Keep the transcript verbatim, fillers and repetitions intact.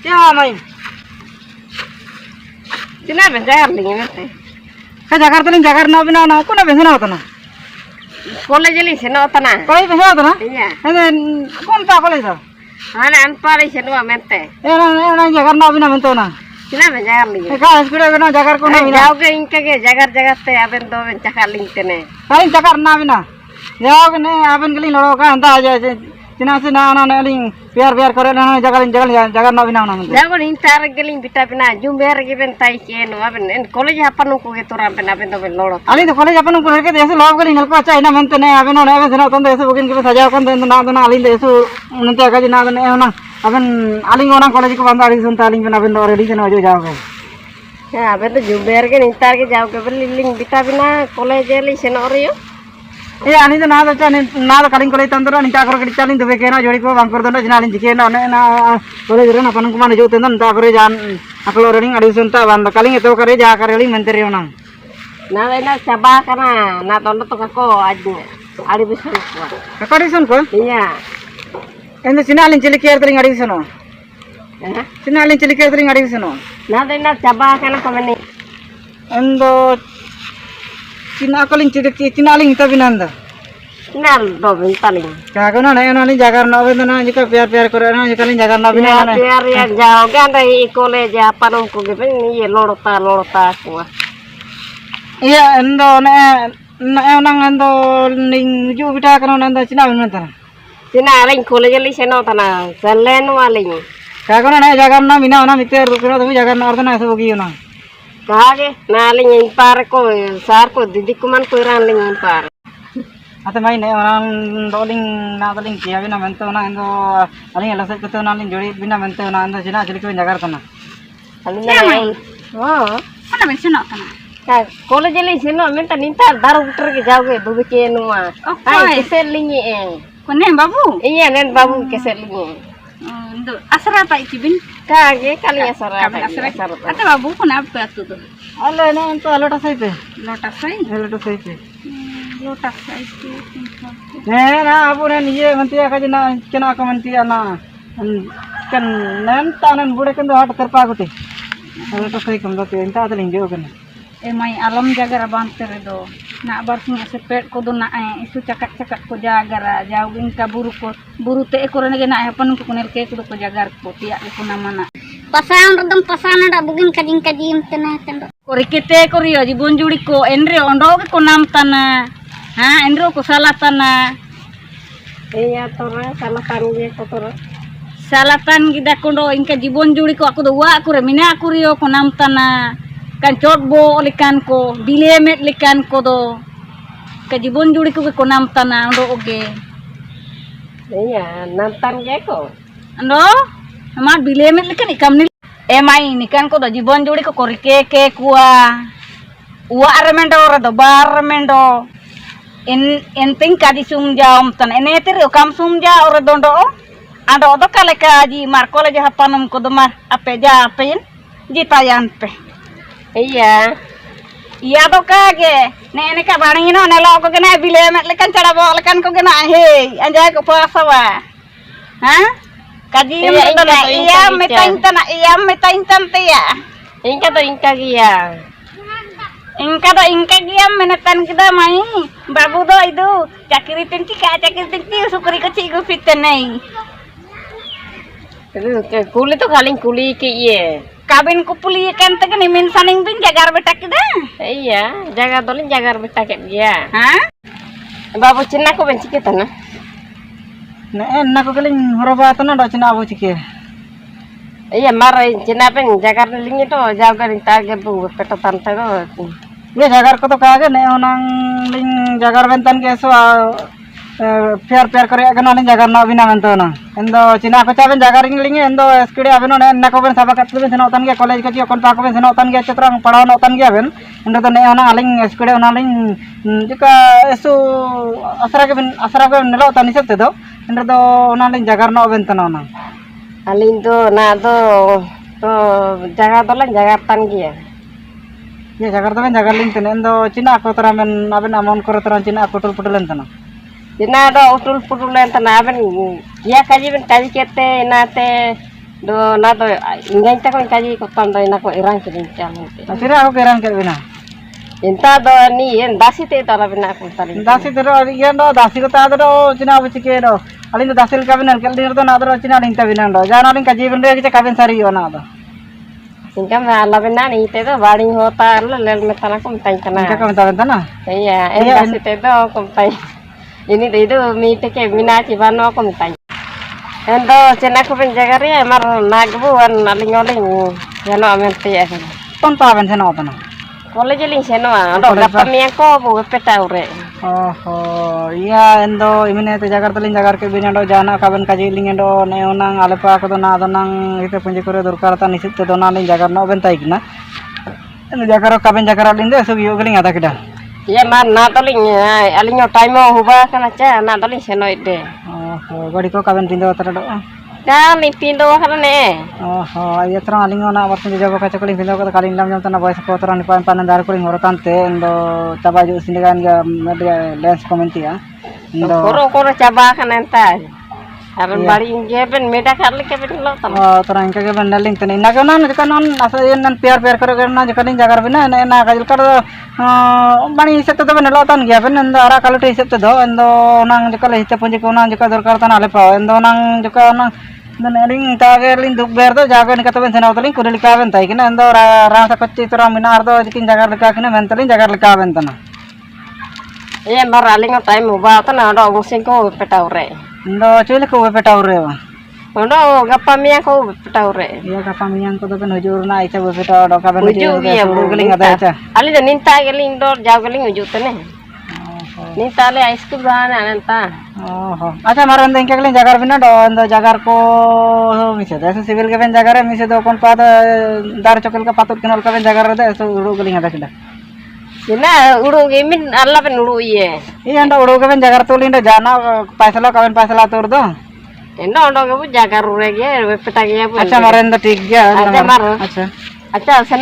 Ya, mai. Tina ben jagar lingi mete. Ka jagar taling jagar na bina na, kona ben sena tana. College li sena tana. College ben sena tana? Iya. Ede, kon ta college da? Ana anpari sena mete. E na, e na jagar na bina mete na. Tina ben jagar lingi. E ka, school bina jagar kona bina. Jaoge inka ge jagar jagar te aben do ben jagar lingi tene. Taling jagar na bina. Jaoge ne, aben galing loro ka, anta aja, aja. Tina sena, na, na, ling, biar, biar kore, na, na, jaga ling, jaga ling, jaga na, bina, na, mante. Jaga ling, tar galing, bita, bina, jum, biar, given, tai, ke, no, aben, en, college, apa, nungku, ke, turan, bina, aben, do, ben, loro. Aling, do, college, apa, nungku, ke, ese, love, galing, nelko, acha, ina, mante, ne, aben, no, ne, aben, sena, tanda, ese, bukin, given, saja, kan, na, na, aling, do, ese, nante, aga, na, na, na, aben, aling, ona, college, ko, banda, aling, sunta, aling, bina, aben, do, ready, sena, jo, jaoge. Ya, aben do jumber ke nintar ke jao ke beli ling bita bina college li seno rio. Iya, ani do na do cha, ani na do kaling college tanto do, ninta koro ke chaling do bekena jori ko bangkor do na jina ling jikena ne na college re na panung kumana jo tendo ninta koro jan aklo ring adi sunta bando kaling itu kare ja kare ling menteri onang. Na do na chaba kana, na tondo to kako aji, adi bisun ko. Kako adi sun ko? Iya. Endo sina ling chili kiar tering adi suno. Eh? Sina aling chili kira tering adi seno. Nada ina chaba kana komeni. Endo sina akaling chili ki-, sina aling tabinanda. Sina do bin taling. Kago na na na aling jagar na bin na jika piar piar kore na jika aling jagar na bin na. Piar ya jao ganda i college apa nom ko gebe ni ye lorota lorota kua. Iya endo na na onang endo ning ju bita kana endo sina bin mentana. Sina aling college li seno tana, salen aling. Kago na na jagar na mina na mite ru kena tapi jagar na orta na eso bogi na. Kage na aling impar ko, sar ko, didi kuman ko iran aling impar. Ate mai ne orang doling na doling kia bina mento na endo aling ela se ketu na aling jori bina mento na endo sina chili ko jagar tana. Aling na. Oh. Ana ben seno tana. Ka, college li seno, menta ninta daru putar ke jao ke, dudu ke numa. Okoi. Ai, keset lingi e. Kone babu? Iya, nen babu keset lingi e. Oh, ndu, asara tai tibin? Ka, ke kali asara tai, asara. Ate babu, kona apa tu tu? Alo, ena ento alo tasai pe. Lo tasai? Alo tasai pe. Hmm, lo tasai pe. Ne, na, abu nen, iye, menti ya kaji na, kena aku menti ya na. Hmm. Kan nan tanan bude kan do hata terpaguti. Ada to kai kam do te enta ada linjo kan. E mai, alam jagara bante redo. Na bar sini sepet kodo na e isu cakak-cakak ko jagara. Jauh gin kaburu ko. Buru te e korone gena e panung ko kunel ke kodo ko jagar ko. Tiak ko namana. Pasan redom pasan ada bugin kajing-kajing tena tendo. Korikete korio, jibon juli ko, enrio, ondo ke ko nam tana. Ha, enrio ko sala tana. Iya, tora, sala tan ge ko tora. Sala tan gida kondo, inka jibon juli ko, aku do wa, aku re mina, aku rio ko nam tana. Kan chot bo, likan ko, bilemet likan ko do. Ka jibon juli ko, ko nam tana, ondo oge. Iya, nam tan ge ko. Ando, ama bilemet likan ikam ni. E mai, nikan ko do jibon juli ko korikeke kua. Ua arremendo re do, ba arremendo. En, enting kaji sumja om tan. Ene tiri okam sumja ore dondo o. Ando do kale kaji mar kole ja hapanum ko do mar ape ja apein. Jitayan pe. Iya. Iya do kage. Ne ene ka bani no ne lo ko gena bilemet likan chara bo likan ko gena hei. Anjay ko pasawa. Ha? Kaji iya, inka, iya, inka, meta intan, iya, meta intan te ya. Inka to inka gia. Inka to inka gia, menetan kita mai. Babu do idu, chakiri tinti ka, chakiri tinti, sukri ko chigu fitenei. Kuli to khaling kuli ke iye. Kabin ku puli kan te gini min saning bin jagar beta kida. Iya, jagar dolin jagar beta ke dia. Ha? Babu china ko ben chike tana. Ne, eh, na ko keling horoba tana do china abu chike. Iya, mar china ben jagar lingi to jagar ring tage bu peto tante do. Iya, jagar ko to kage ne onang ling jagar bentan ke so, ah, eh, piar piar kore agano ling jagar no bina mento na. Endo china ko chaben jagar ling ling endo eskiri abeno ne na ko ben sabakat ben seno tan ge college ko chi okon pa ko ben seno tan ge chetrang padao no tan ge ben. Endo to ne ona aling eskiri ona ling, mm, jika esu asara ge ben asara ge nelo tan isep te do. Endo to ona ling jagar no ben tan ona. Aling to na to to jagar to ling jagar tan ge. Iya, jagar to ben jagar ling tene endo china ko tara men aben amon kore tara china ko tul putul len tana. Ina do utul putul len tana aben, ya kaji ben kaji kete ina te do na do ingai ta ko kaji ko tan do ina ko iran kiri cam te. Asira aku iran kiri bina. Inta do ni en dasi te do ala bina aku tali. Dasi te do, iya do dasi ko ta do cina abu cike do. Alin do dasi ka bina kel do na do cina alin ta bina do. Jana alin kaji ben do kita kaben sari yo na do. Inka ma ala bina ni te do baring hota lel meta na kum tai tana. Inka kum tai tana? Iya, en dasi te do kum tai. Ini de idu mi teke mina ci bano aku mitai. Endo cina aku ben jaga ria mar nagbu an aling oling. Ya no amen te ya. Tonta ben cina otana. College ling cina wa. Ando gapa miang ko bu peta ure. Oho, iya endo imine te jagar teling jagar ke bini ando jana kaben kaji ling endo ne onang alepa aku do na donang ite punji kure durkar tan isip te dona ling jagar no ben taik na. Endo jagar kaben jagar aling de sugi ogeling ada kida. Iya, mar, na toling, eh, aling o time o huba kana cha, na toling seno ide. Oho, gari ko kaben pindo tara do. Kaling pindo kana ne. Oho, iya terang aling o na abar pindo jabo kacha kaling pindo kata kaling lam jam tana boys ko terang ni pan pan dar kaling horo tante, endo chaba ju sini kan ga media lens komenti ya. Endo. Koro, koro chaba kana enta. Aban bari inge ben meda kali ke ben lo tama. Oh, terang ke ben naling tene. Naga nan jika nan asa yen nan piar piar koro ke nan jika nin jagar bina na na kajil kar. Ah, bani isep te do ben lo tan gia ben endo ara kalu te isep te do endo nang jika le isep pun jika nang jika dorkar tan ale pau endo nang jika nang endo nering ta ke ling duk ber do jaga ni kata ben sena uteling kuda lika ben tai kena endo ra rasa kocci terang bina ardo jikin jagar lika kena ben teling jagar lika ben tana. Iya, mar aling o time uba tana ndo musing ko peta ure. Ndo chule ko peta ure wa. Ndo gapa miang ko peta ure. Iya, gapa miang ko do kan hujur na icha peta ndo kaben hujur iya, suru geling ada icha. Ali do ninta geling do jauh geling uju tene. Oho. Ninta le high school bana nanta. Oho. Acha, mar ndo inka geling jagar bina do ndo jagar ko mise de civil ke ben jagar mise do kon pa do dar chokil ka patut kenal ka ben jagar de so uru geling ada kida. Ina uru ge min ala ben uru iye. Iya, ndo uru ge ben jagar tuli ndo jana paisala kaben paisala tur do. Endo ndo ge bu jagar ure ge peta ge bu. Acha, mar endo thik ge. Acha, mar. Acha. Acha, sen